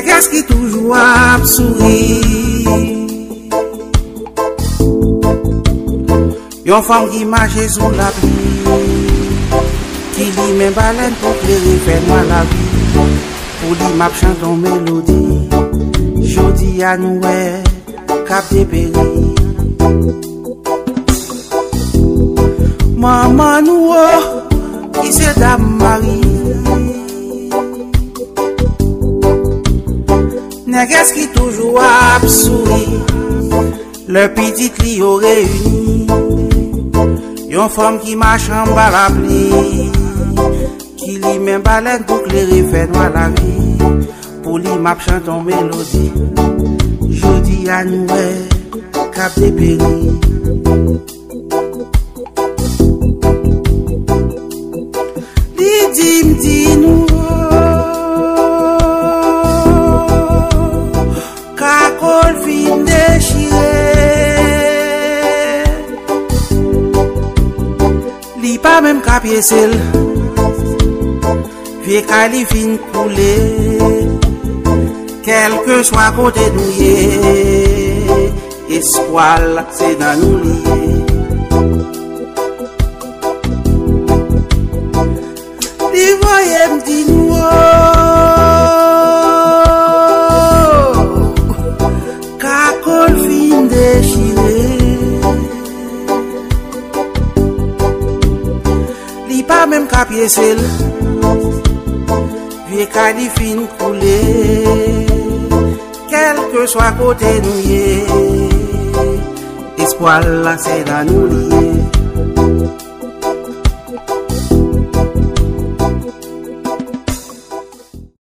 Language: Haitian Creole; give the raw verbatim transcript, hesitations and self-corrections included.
Nègès ki toujou ap souri. Yon fanm ki mache sou lapli. Ki limen balèn pou klere fènwa lavi. Pou li m ap chante yon melodi. Jodi a nou wè k ap deperi. Manman nou o, ki se Dam Mari. Nègès ki toujou ap souri. Lè pitit li yo reyini. Yon fanm ki mache anba lapli. Ki limen balèn pou klere fènwa lavi. Pou li m ap chante yon melodi. Jodi a nou wè k ap deperi. Li di m di nou kakòl fin dechire. Li pa menm ka pyese l. Vye kay li fin koule. Kèlkeswa kote nou ye, espwa l se nan nou li ye. Li voye m di nou o, kakòl fin dechire. Li pa menm ka pyese l. Vye kay li fin koule. Kèlkeswa kote nou ye, espwa l la se nan nou li ye.